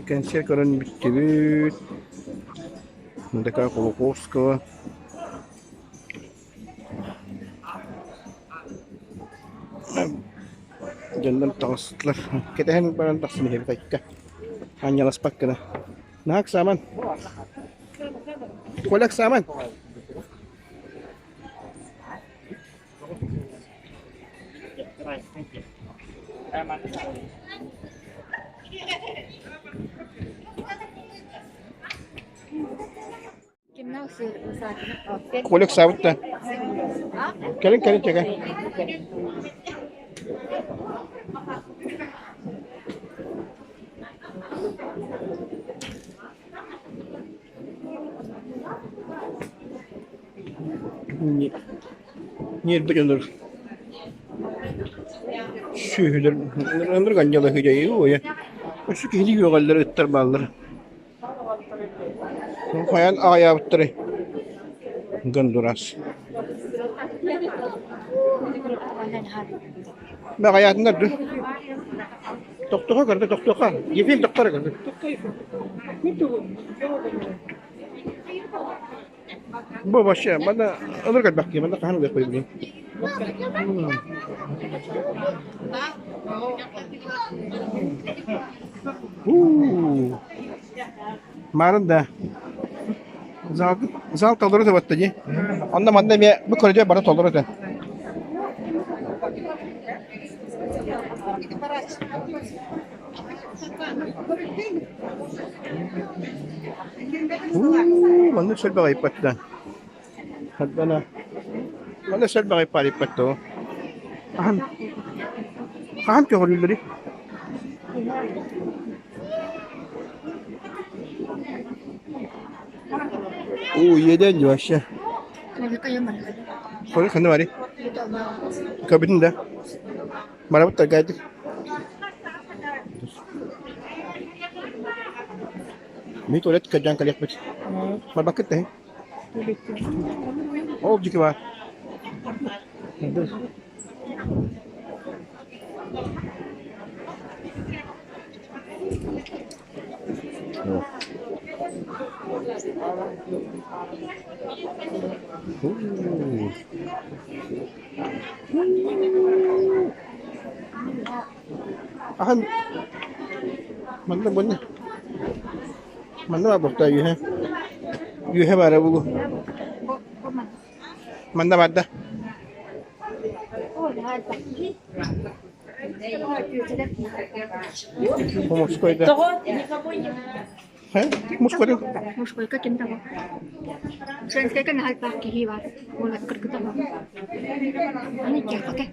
Кэнсиэр көрөн бүттүбүт. ДК Кулаковского. Дьоннор таҕыстылар. Кэтэһэн баран тахсан иһэбит айка. Анньаласпат гына. Наһаа ыксааман. Коля ыксааман. Коля ыксаабыт да. Кэлин кэлин чэгэ. Ньиэрбэ дьоннор сүөһүлэр ынырык анньалаһыы дьайыы уойа. Өссө киһини үөҕэллэр ыттар бааллар. Хайаан аҕайаабыттарый? Гондурас. Баҕайаатыннар дуу? Тохтоха көрдө, тохтоха. Ефим тохтор көрдө. Бу вообще манна ылыр элбэх киһи манна хаһан ылыахпый билигин. Марын да зал зал толору табатта дии. Онно манна эмиэ бу көрүдүөр бары толору этэ. Уу, маннык сөлбөҕөйбөттөн. Хардана. Манна сөлбөҕөйпарыйбат дуо? Хаһан хаһан көҕүлүүллэрий? Уу, иэдээн дии вообще. Хойу ханна барый? Көбүтүн да? Барабыт таргайдык. Ми туалет көрдөөн кэлиэхпит. Барбаккыт да Ол дьики баар. Ахан манна манна манна баар буолта үөһэ үөһэ баара буолуо манна баар да Мужской да Мужской Мужскойга ким да Женскайга наһаа элбэх киһи бар. Уола кыргыта бар. Аны иккиэххэ.